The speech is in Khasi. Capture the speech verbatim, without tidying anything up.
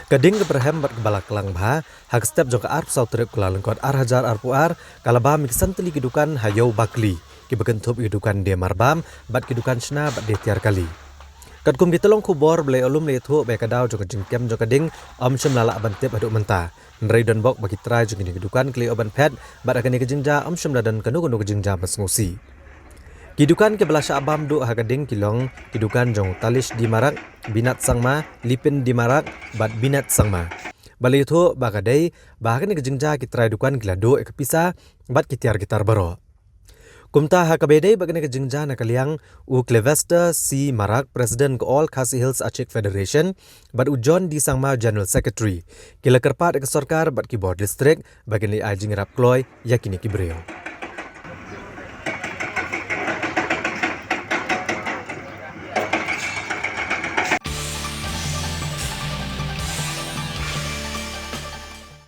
Ka ding kaba rhem bad kaba la klang bha ha ka step jong ka arphew saw tarik u Kyllalyngkot ar hajar arphew ar ka la bam ïa ki san tylli ki dukan ha Ïew Bakli, kiba kynthup ïa ki dukan die marbam bad ki dukan shna bad die tiar kali. Katkum ki tyllong khubor ba la ïoh lum la ïathuh ba ïa ka daw jong ka jingkem jong ka ding ym shym la lah ban tip haduh mynta. Hynrei don bok ba ki trai jong kine ki dukan ki la ïoh ban phet bad ha kane ka jingjia ym shym la don kano kano ka jingjia ban sngewsih. Ki dukan kiba la shah bam duh ha ka ding ki long ki dukan jong u Talish D Marak, Binat Sangma, Lipin D Marak bad Binat Sangma. Ba la ïathuh ba ka dei ba ha kane ka jingjia ki trai dukan ki la duh ïa ka pisa bad ki tiar ki tar baroh. Kumta ha kaba ïadei bad kane ka jingjia na ka liang u Clevester C Marak, President ka All Khasi Hills Achik Federation, bad u John D Sangma, General Secretary, ki la kyrpad ïa ka sorkar bad ki bor district ba kin leit ai jingïarap kloi ïa kine ki briew.